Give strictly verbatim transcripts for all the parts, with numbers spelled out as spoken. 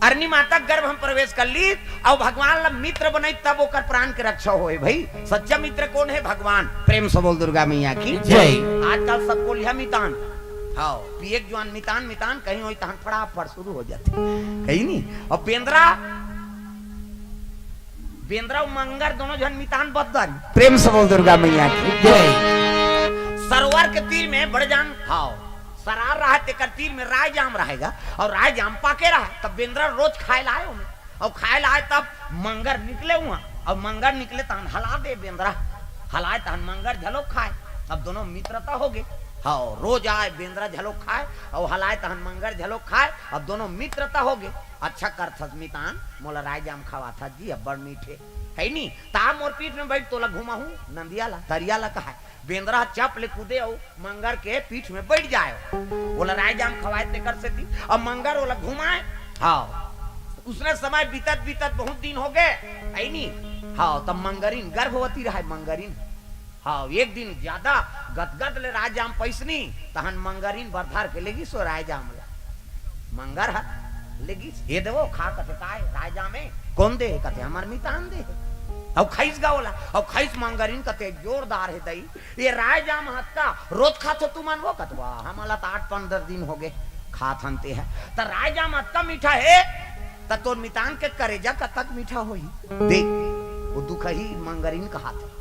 करनी माता गर्भ में प्रवेश कर ली, अउ भगवान ला मित्र बनाई, तब ओकर प्राण के रक्षा होए। भाई, सच्चा मित्र कौन है? भगवान। प्रेम से बोल दुर्गा मैया की जय। आजकल सब कोलिहा मितान, हाँ, पिए के जुआन मितान, मितान कहीं होई तहन फड़ाफड़ शुरू हो जाथे, कहीं नहीं। अउ बेंदरा, बेंदरा अउ मंगर दोनों झन मितान बदन। प्रेम से बोल दुर्गा मैया की जय। सरोवर के तीर में बड़े जान, हाँ, सरार रहा, तेकर तीर में रायजाम रहेगा, अउ रायजाम पाके रहा, तब बेंदरा रोज खाए ला आए ओमे, अउ खाए ला आए तब मंगर निकले हुआ, अउ मंगर निकले तहन हला दे बेंदरा, हलाए तहन मंगर झलो खाए, अब दोनों मित्रता हो गए। हाँ, रोज आए बेंदरा झलो खाए, अउ हलाए तहन मंगर झलो खाए, अब दोनों मित्रता हो गए। अच्छा करथस मितान, मोला रायजाम खवाथस जी, अब्बड़ मीठे, है नी? ता मोर पीठ में बैठ, तोला घुमाहूं नंदिया ला, तरिया ला कहाए। बेंदरा चप ले कूदे अउ मंगर के पीठ में बैठ जाए, ओला रायजाम खवाए तेकर सेती, अउ मंगर ओला घुमाए। हाँ, उसने समय बीतत बीतत बहुत दिन हो गए, है नी? हाँ, तब मंगरिन गर्भवती रहे मंगरिन। हाँ, एक दिन ज्यादा गदगद ले रायजाम पैसनी, तहन मंगरिन बरधार के लेगी सो रायजाम ला। मंगर ह लेगी, "हे देवो, खा।" कथे, "काय रायजाम ए?" "कौन दे?" कथे, "हमर मितान दे।" अउ खइस गा ओला, अउ खइस मंगरिन कथे, "जोरदार हे दई, ये रायजाम हतका रोज खाथो तुमन वो?" कथे, "वाह, हमला त आठ पंद्रह दिन हो गए खात हन ते ह।" "त रायजाम हतका मीठा हे, त तोर मितान के करेजा कतक मीठा होही?" देख, वो दुखही मंगरिन कहाथे।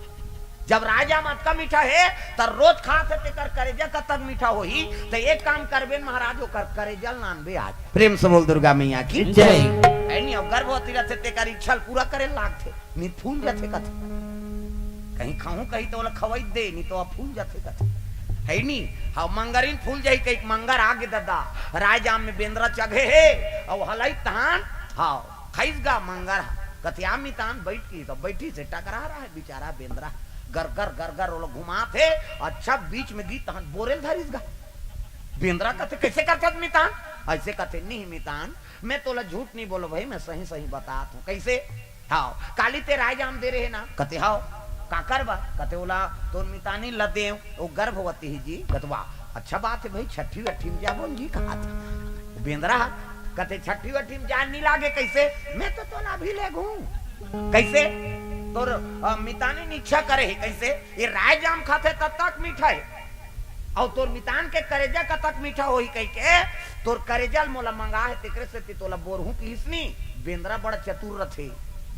जब रायजाम अतका मीठा हे, त रोज खात हे, तेकर करेजा कतक मीठा होही। त एक काम करबे न महाराज, ओकर करेजा ल नानबे आज। प्रेम से बोल दुर्गा मैया की जय। है नी, अउ गर्भवती रथे, तेकर इच्छा ल पूरा करे लागथे, नी फूल जाथे कथे। कहीं खाहूं कहीं त ओला खवाई दे, नी त फूल जाथे कथे। है नी, हाँ, मंगरिन फूल जाही कही, मंगर आगे ददा, रायजाम में बेंदरा चघे हे, अउ हलाई तहान, हाँ, खइस गा मंगर ह। कथे, "आ मितान बइठ की," त बइठी से टकरा रहा है बेचारा बेंदरा। गर गर गर गर ओला घुमात हे, अच्छा बीच में गी तहन बोरेल धरिस गा। बेंदरा कथे, "कइसे करथस मितान?" अइसे कथे, "नहीं मितान, मैं तोला झूठ नहीं बोलो भाई, मैं सही सही बतात हूँ।" "कइसे?" "हाँ, काली ते रायजाम दे रहे ना?" कथे, "हाँ।" "काकर बर?" कथे, "ओला तोर मितानी ल देव।" ओ गर्भवती ही जी, कथे, "वाह, अच्छा बात है भाई, छठी वठी में जाबो जी," कहाथे। बेंदरा ह, कथे, "छठी वठी में जान नी लागे।" "कइसे?" "मैं तो तोला अभी ले घूं।" "कइसे?" "तोर, अ, मितानी नीचा करे हे।" "कइसे?" "ये रायजाम खाथे ततक मीठा हे, अउ तोर मितान के करेजा कतक मीठा होही कहिके, तोर करेजा ल मोला मंगा हे, तेकरे सेती तोला बोरहूं किहिस नी।" बेंदरा बड़ा चतुर रथे,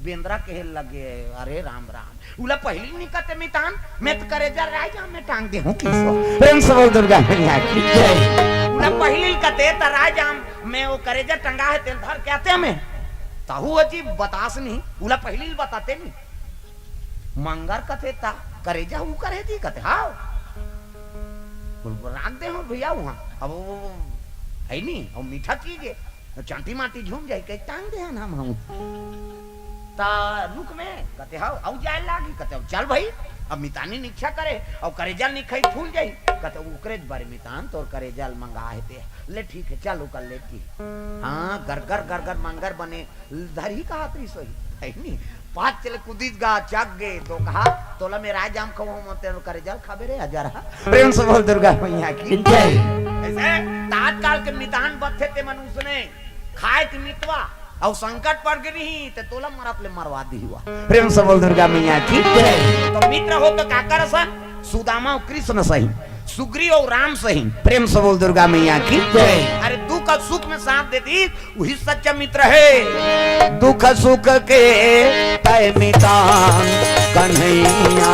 बेंदरा कहे लगे, "अरे राम राम, उला पहिली नी कते मितान, मैं त करेजा रायजाम में टांग दे हूं किसो।" प्रेम से बोल दुर्गा मैया की जय। उला पहिली कते त रायजाम में वो करेजा टंगा हे, तेन धर के आते में। ताहू अजीब बतास नी, उला पहिली बताते नी। मंगर कते ता करेजा ऊ करे जी कते, "हाव।" बोल, बोल, "राख दे हो भैया वहाँ, अब वो, वो, वो है नी, वो मीठा चीज है।" चांटी माटी झूम जाई, कहे, "टांग दे हन हम, हम।" ता रुक में, कते, "हव, अउ जाए लागी," कते, "अब चल भाई, अब मितानी नीचा करे, अब करेजा नी खाई, फूल जाई।" कते, "ओकरे ज बारे मितान, तोर करेजा ल मंगा हे ते, ले ठीक है, चल ओकर ले की।" हाँ, गरगर, गरगर मंगर बने, धरही कहात रही सोही, है नी? पाँच चले कुदिस गा, चक गे, तो कहा, "तोला में रायजाम खवाहूं, मैं तेरे करेजा ल खाबे रे, हजार हा।" प्रेम से बोल दुर्गा मैया की जय। ऐसे तात्काल के मितान बथे ते मन उसने खाए के मितवा, अउ संकट पड़ गे नहीं, ते तोला मरत ले मरवा दी हुआ। प्रेम से बोल दुर्गा मैया की जय। तो मित्र हो तो काकर सन? सुदामा अउ कृष्ण सही, सुग्रीव अउ राम सही। प्रेम से बोल दुर्गा मैया की जय। अरे दुख अउ सुख में साथ दे दी, वही सच्चा मित्र है। दुख सुख के तय मितान कन्हैया,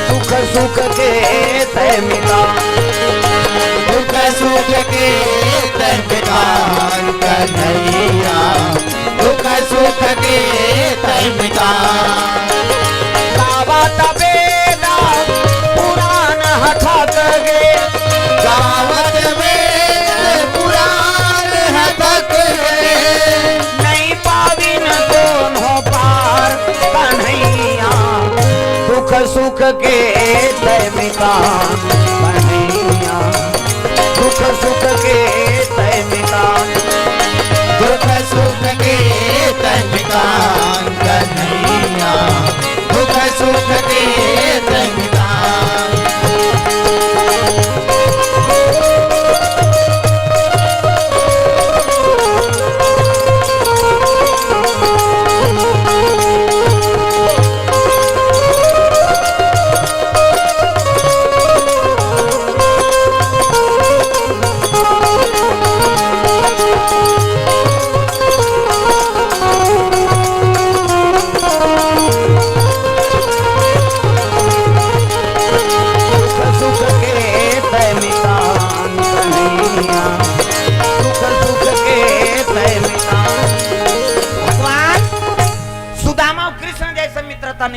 दुख सुख के तय मितान, दुख सुख के तय मितान कन्हैया, दुख सुख के तय मितान। गावत बेदा पुराण हथक गे, गावत बेदा पुराण हथक गे, नहीं पाविन कोनो पार कन्हैया, दुख सुख के तय मितान कन्हैया, दुख सुख के तय मितान, दुख सुख के तय मितान कन्हैया, दुख सुख के तय मितान।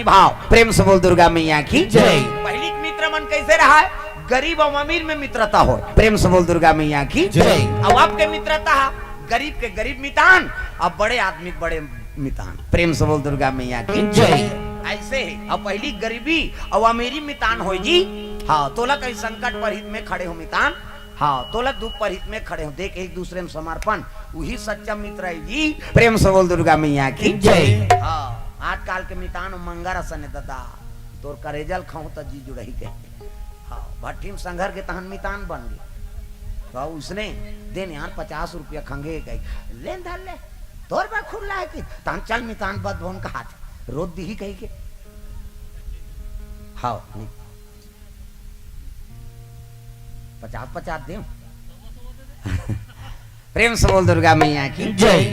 भाव। प्रेम से बोल दुर्गा मैया की जय। पहिली के मित्र मन कैसे रहा है? गरीब अउ अमीर में मित्रता हो। प्रेम से बोल दुर्गा मैया की जय। अउ अब के मित्रता हा गरीब के गरीब मितान, अब बड़े आदमी के बड़े मितान। प्रेम से बोल दुर्गा मैया की जय। ऐसे ही अब पहिली गरीबी अउ अमीरी मितान होय जी। हाँ, तोला कहीं संकट पर हित में खड़े हो मितान, हाँ, तोला दुख पर हित में खड़े हो। देख, एक दूसरे में समर्पण, वही सच्चा मित्र है जी। प्रेम से बोल दुर्गा मैया की जय। हाँ, आजकल के मितान मंगर असन हे ददा, तोर करेजल खाऊं त जी जुड़ही कहे। हाँ, भट्ठी में संघर के तहन मितान बन गे। तो उसने देन यार पचास रुपया खंगे कही, लेन धर ले, तोर बर खुल्ला है कि तहन चल मितान बद भवन कहात, रोज दिही कही के। हाँ, नहीं। पचास पचास देव। प्रेम से बोल दुर्गा मैया की जय।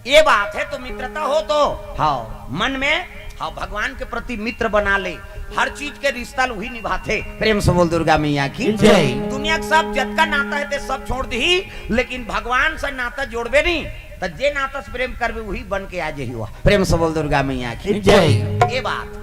ये बात है तो मित्रता हो तो, हाँ, मन में, हाँ, भगवान के प्रति मित्र बना ले। हर चीज के रिश्ता ल उही निभाथे। प्रेम से बोल दुर्गा मैया की जय। दुनिया के सब जतका नाता है ते सब छोड़ दिही, लेकिन भगवान से नाता जोड़बे नहीं, त जे नाता से प्रेम करबे उही बन के आ जही। प्रेम से बोल दुर्गा मैया की जय। ये बात,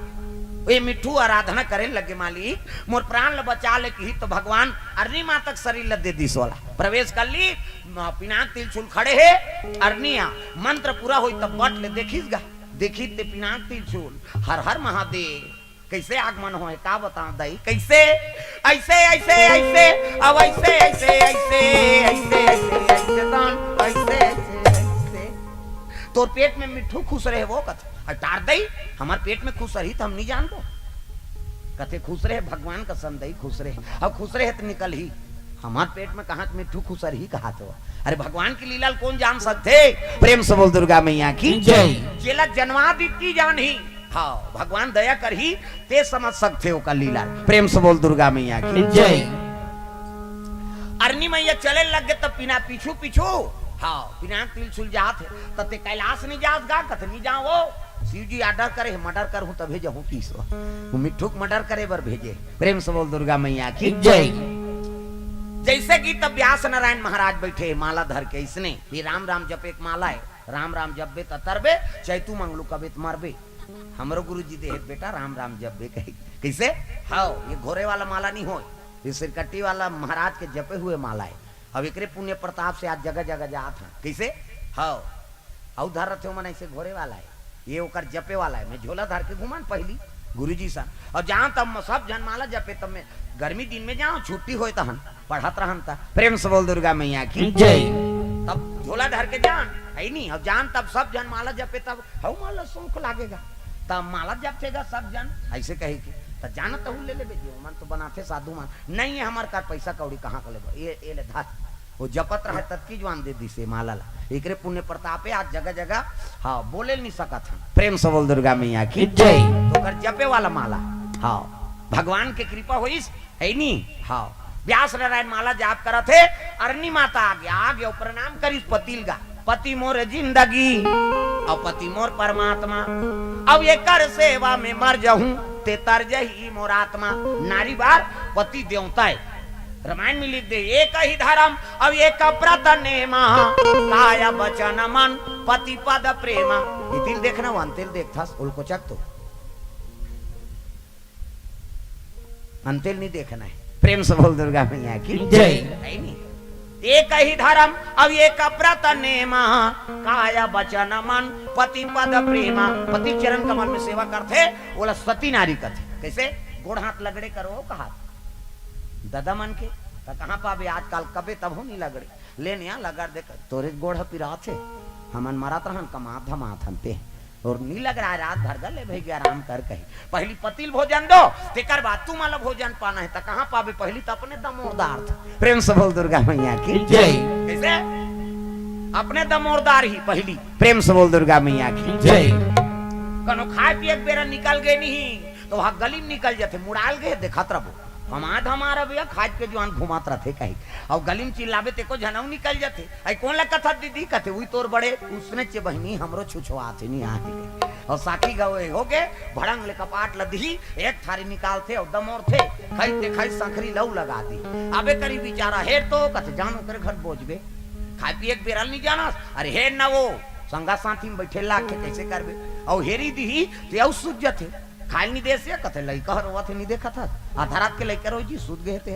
ये मिट्ठू आराधना करे लगे, मालिक मोर प्राण ल बचा ले किही तो भगवान अरनी माता के शरीर ल दे दिस वाला। प्रवेश कर ली, म-, पिनाक तिलछुल खड़े हे, अरनिया मंत्र पूरा होई तब बट ले देखिस गा, देखी ते पिनाक तिलछुल, हर हर महादेव। कैसे आगमन होए का बताओ दाई, कैसे? ऐसे, ऐसे, ऐसे, अब ऐसे, ऐसे, ऐसे, ऐसे, ऐसे, ऐसे, दान, ऐसे, ऐसे, ऐसे। तोर पेट में मिट्ठू खुश रहे वो कथे, अरे टार दई, हमार पेट में खुश रही त हम नहीं जानबो। कथे खुश रहे, भगवान कसम दई खुश रहे, अब खुश रहे त निकल ही। हमार पेट में कहाँ के मिट्ठू खुश रही कहा तो? अरे भगवान की लीला ल कौन जान सकथे? प्रेम से बोल दुर्गा मैया की जय। जेला जनवा दित्ती जानही। हाँ, भगवान दया करही, ते समझ सकथे ओकर लीला। प्रेम से बोल दुर्गा मैया की जय। अरनी मैया चले लग गे तब पिना पीछू पीछू, हाँ, पिनाक तिलछुल जात हे, त ते कैलाश नहीं जास गा, कथे नहीं जाओ। शिव जी आर्डर करे, मर्डर करहूं तभे जहूं किसो। वो मिट्ठू के मर्डर करे बर भेजे। प्रेम से बोल दुर्गा मैया की जय। जैसे कि तब व्यास नारायण महाराज बैठे हे माला धर के, इसने ये राम राम जप एक माला है, राम राम जपबे त तरबे, चैतू मंगलू कबे त मरबे। हमरो गुरुजी दे हे बेटा राम राम जपबे कही। कैसे? हाँ, ये घोरे वाला माला नहीं होय, ये सिरकट्टी वाला महाराज के जपे हुए माला है। अब एकरे पुण्य प्रताप से आज जगह जगह जात हन। कैसे? हाँ, अउ धर रथे मन ऐसे घोरे वाला है, ये ओकर जपे वाला है। मैं झोला धर के घूमन पहिली गुरुजी सन, अउ जान तब सब झन माला जपे, तब मैं गर्मी दिन में जाओ, छुट्टी होय तहन पढ़त रहन त। प्रेम से बोल दुर्गा मैया की जय। तब झोला धर के जान, है नी, अउ जान तब सब झन माला जपे, तब हऊ माला सूंख लागेगा, तब माला जपथेगा सब झन, ऐसे कहे के। त जान तहू ले लेबे जी, ओमन तो बनाथे साधु मन, नहीं है हमार कर पैसा कौड़ी कहाँ का लेबो, ये, ये ले धर। वो जपत रहे तब की ज्वान दे दिसे माला ला, एकरे पुण्य प्रतापे आज जगह जगह, हाँ, बोले नहीं सकत हन। प्रेम से बोल दुर्गा मैया की जय। तो कर जपे वाला माला, हाँ, भगवान के कृपा होइस, है नी? हाँ। व्यास नारायण माला जाप करत हे, अरनी माता आगे, आगे अउ प्रणाम करिस पति ल गा। पति मोर जिंदगी, अउ पति मोर परमात्मा, अउ एकर सेवा में मर जहूं, ते तर जही मोर आत्मा। नारी बार पति देवता है। रामायण में लिख दे, एक ही धर्म, अउ एक व्रत नेमा, काय वचन मन, पति पद प्रेमा। ये तिल देखना, वो अंतिल देखथस, उलकोचक तो। अंतिल नहीं देखना है। प्रेम से बोल दुर्गा मैया की जय। है नी? एक ही धर्म, अउ एक व्रत नेमा, काय वचन मन, पति पद प्रेमा। पति चरण कमल में सेवा करथे, ओला सती नारी कथे। कैसे? गोड़ हाथ लगड़े करो कहा ददा मन के, त कहाँ पाबे आजकल, कबे तभो नहीं लगड़े। ले निया लगड़ दे, तोरे गोड़ ह पिरात हे, हमन मरत रहन, कमात धमात हन ते। और नी लग रहा है, रात भर गले भई गे आराम कर कही। पहली पति ल भोजन दो, तेकर बाद तुमन ल भोजन पाना है, त कहाँ पाबे? पहली त अपने दमोरदार था। प्रेम से बोल दुर्गा मैया की जय। कैसे? अपने दमोरदार ही पहली। प्रेम से बोल दुर्गा मैया की जय। कनो खाए पिए के बेरा निकल गे नहीं, तो वहाँ गली में निकल जाथे, मुड़ाल गए, देखत रहो। हमार हमारा भैया खाज के जुआन घुमात रथे कही। अउ गली में चिल्लाबे तेको झनऊ निकल जाथे। आई कौन ला कथा दीदी? कथे, "उई तोर बड़े उसने चे बहिनी हमरो छुछुआथे नहीं आहे।" अउ साखी गवे हो गे, भड़ंग ले कपाट ल दिही, एक थारी निकालथे अउ दमोरथे, खाई ते खाई संखरी लऊ लगा दी। अबे करी बेचारा हेर तो कथे, "जान ओकरे घर बोझबे, खाए पिए के बेरा ल नहीं जानस, अरे हेर ना वो संगा साथी में बैठे लाग के कैसे करबे?" अउ हेरी दिही ते अउ सूझ जथे। खाए ल नी देस या, कथे लइका ह रोवत हे, नी देखत हस? आधा रात के लइका रोई जी, सुत गे हे ते।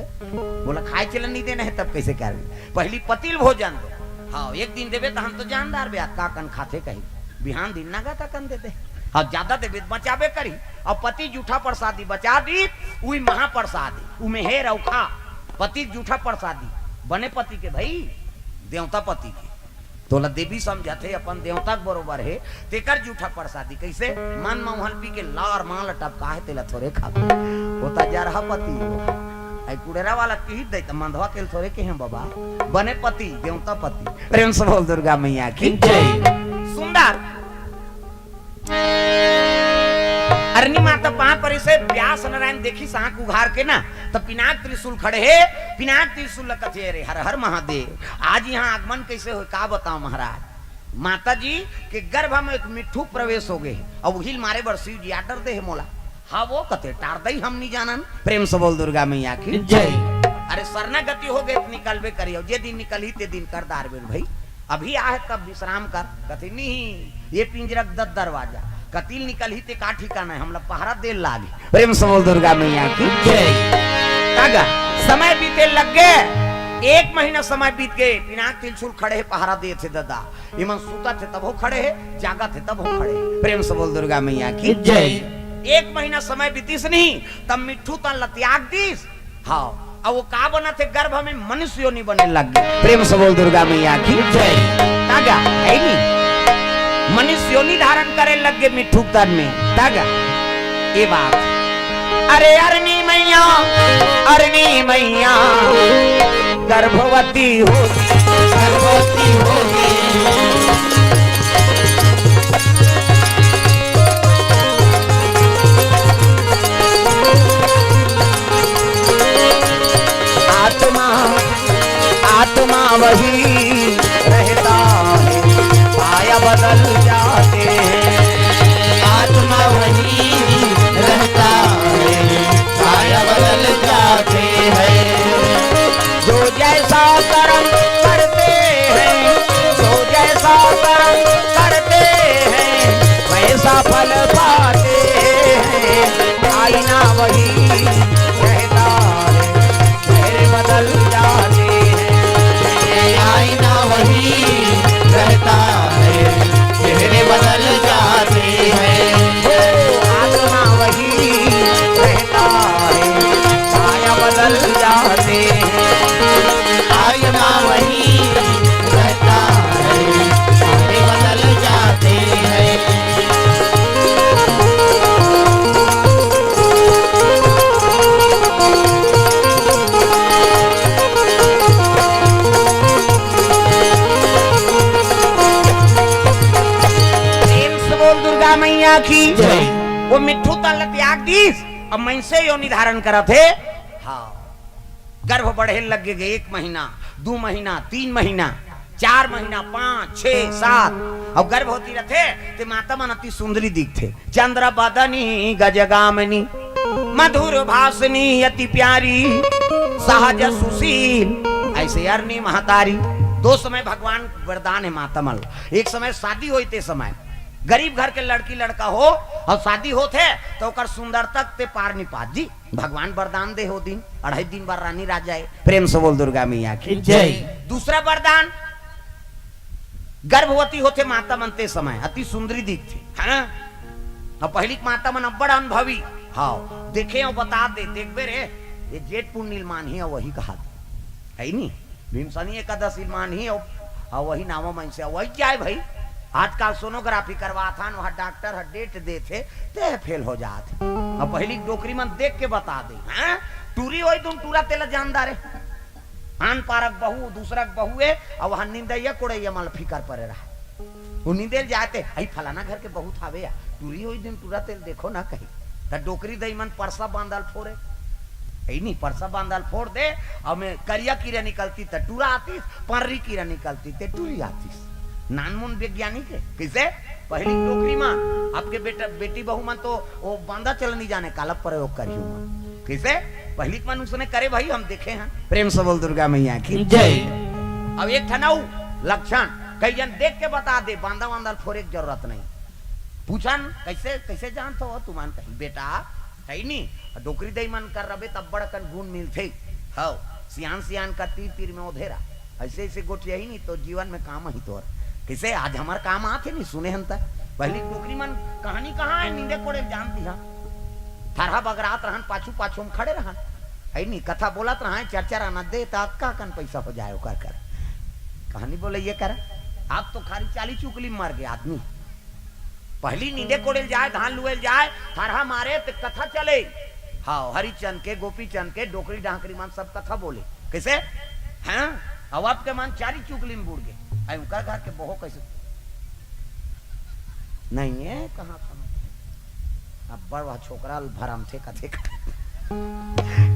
बोला, खाए चलन नी देना हे, तब कइसे करबे? पहिली पति ल भोजन दो। हाँ, एक दिन देबे त हम तो जानदार बे, आज का कन खाथे कही। बिहान दिन नगा त कन दे दे। हाँ, जादा देबे त बचाबे करी। अब पति जूठा प्रसादी बचा दी, उही महाप्रसादी, उमे हेर अउ खा। पति के जूठा प्रसादी, बने पति के भई, देवता पति के। तोला देवी समझत हे, अपन देवता के बरोबर हे, तेकर जूठा प्रसादी। कइसे? मन म उहल पी के लार मां ल टपका हे, तेला थोरे खाबे। ओ त जरहा पति हो। आई कुड़ेरा वाला पीहित दई त मंधवा के ल थोरे केहें बबा। बने पति, देवता पति। प्रेम से बोल दुर्गा मैया की जय। सुंदर। अरनी माता पांव परिस हे, व्यास नारायण देखिस आंख उघार के ना, त पिनाक त्रिशूल खड़े हे, पिनाक त्रिशूल ल कथे, "अरे हर हर महादेव, आज इहां आगमन कइसे होय, का बतावं महाराज?" माता जी के गर्भ म एक मिट्ठू प्रवेश हो गे हे, अउ उही ल मारे बर शिव जी order दे हे मोला। हाँ वो कथे, टार दई हम नी जानन। प्रेम से बोल दुर्गा मैया की जय। अरे शरणागति हो गे त निकलबे करी, अउ जे दिन निकलही ते दिन कर डारबे भई। अभी आहे तब विश्राम कर। कथे, "नहीं, ये पिंजरा के दस दरवाजा, कति ल निकलही ते का ठिकाना हे, हमला पहरा दे ल लागही।" प्रेम से बोल दुर्गा मैया की जय। तागा समय बीते लग गे, एक महीना समय बीत गे, पिनाक त्रिशूल खड़े हे, पहरा देत हे ददा। इमन सुतत हे तभो खड़े हे, जागत हे तभो खड़े हे। प्रेम से बोल दुर्गा मैया की जय। एक महीना समय बीतिस नहीं, तब मिट्ठू तन ल त्याग दिस। हाँ, अब वो का बनत हे, गर्भ में मनुष्य योनि बने लग गे। प्रेम से बोल दुर्गा मैया की जय। तागा हे नी, मनुष्य योनि धारण करे लग गे मिट्ठू तन में। तागा ये बात। अरे अरनी मैया, अरनी मैया, गर्भवती हो, गर्भवती हो। आत्मा, आत्मा वही रहता है, काया बदल जाते हैं। आत्मा वही रहता है, काया बदल जाते हैं। जो जैसा कर्म करते हैं, जो जैसा कर्म करते हैं, वैसा फल पाते हैं। आईना वही रहता है, चेहरे बदल जाते हैं। आईना वही रहता है, चेहरे बदल जाते हैं। वो आत्मा वही रहता है, काया बदल जाते हैं। आईना वही रहता है, चेहरे बदल जाते हैं। प्रेम से बोल दुर्गा मैया की जय। वो मिट्ठू तन ल त्याग दीस, अब मइनसे योनि धारण करत हे। हाँ, गर्भ बढ़े लग गे, एक महीना, दू महीना, तीन महीना, चार महीना, पाँच, छे, सात, अउ गर्भवती रथे ते माता मन अति सुंदरी दिखथे। चंद्र बदनी गजगामिनी, मधुर भाषिनी अति प्यारी, सहज सुशील, अइसे अरनी महतारी। दो समय भगवान वरदान हे माता मन ल। एक समय शादी होय ते समय गरीब घर के लड़की लड़का हो अउ शादी होत हे त ओकर सुंदरता ते पार नी पात जी। भगवान वरदान दे हो दिन, अढ़ाई दिन बर रानी राजा हे। प्रेम से बोल दुर्गा मैया की जय। दूसरा वरदान, गर्भवती होथे माता मन ते समय अति सुंदरी दिखथे, है ना? अउ पहिली के माता मन अब्बड़ अनुभवी, हाँ, देखे अउ बता दे, देखबे रे, ये जेठ पुन्नी ल मानही अउ वही कहा दे, है नी? भीमसनी एकादशी ल मानही अउ, अउ वही नावा मन से, वही जाए भाई। आजकल सोनोग्राफी करवाथन, वहाँ डॉक्टर ह डेट देथे, ते फेल हो जात हे। अउ पहिली के डोकरी मन देख के बता दे, हाँ? टूरी होई तुम टूरा तेला जानदार हे। आन पारक बहू, दूसरा के बहू हे, अउ वहाँ निंदैया कोड़ैया मन ल फिकर परे रहा। वो निंदे ल जाते, "आई फलाना घर के बहुत हावे या, टूरी होई दिन टूरा तेल देखो ना," कही। त डोकरी दई मन परसा बांधल फोरे। ए नी, परसा बांधल फोर दे, अउ में करिया कीरा निकलती त टूरा आतीस, पर्री कीरा निकलती ते टूरी आतीस। नानमुन वैज्ञानिक हे। कइसे? पहिली डोकरी मन, अब के बेटा, बेटी बहू मन तो वो बांधा चलनी जाने, काला प्रयोग करही मन। कइसे? पहिली मन उसने करे भाई, हम देखे हैं। प्रेम से बोल दुर्गा मैया की जय। अब एक ठन अउ लक्षण, कई जन देख के बता दे, बांधा वांधा ल फोरे के जरूरत नहीं। पूछन, "कइसे, कइसे जानत हो तुमन?" कही, "बेटा, हइ नी, डोकरी दई मन कर रबे तब बड़ अकन गुण मिलथे।" हव, सियान सियान का तीर तीर में ओधेरा, अइसे अइसे गोठियाही नी तो जीवन में काम आही तोर। कइसे आज हमर काम आथे नी, सुने हन त। पहिली डोकरी मन कहानी कहाँ हे, नींदे कोड़े ल जानती हा। थरहा बगरात रहन, पाछू पाछू में खड़े रहन, हइ नी, कथा बोलत रहन, चरचर आना दे त अतका अकन पइसा हो जाए ओकर कर। कहानी बोले ये कर, अब तो खाली चाली चुकली मर गे आदमी। पहिली नींदे कोड़े ल जाए, धान लुए ल जाए, थरहा मारे त कथा चले। हव, हरिचंद के, गोपीचंद के, डोकरी डांकरी मन सब कथा बोले। कइसे? हैं? अउ अब के मन चारी चुकली में बुड़ गे। अइ उनकर घर के बहू कइसे? नहीं हे, कहाँ, कहाँ? अब बड़ वह छोकरा ल भरमथे कथे का।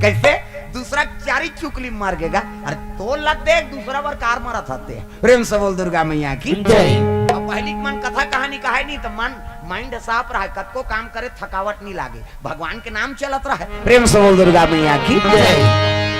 कइसे? दूसरा चारी चुकली मर गे गा। अरे तोर ल देख, दूसरा बर कार मरत हते। प्रेम से बोल दुर्गा मैया की जय। अब पहिली के मन कथा कहानी कहे नी त मन mind साफ रहे, कतको काम करे थकावट नी लागे, भगवान के नाम चलत रहे। प्रेम से बोल दुर्गा मैया की जय।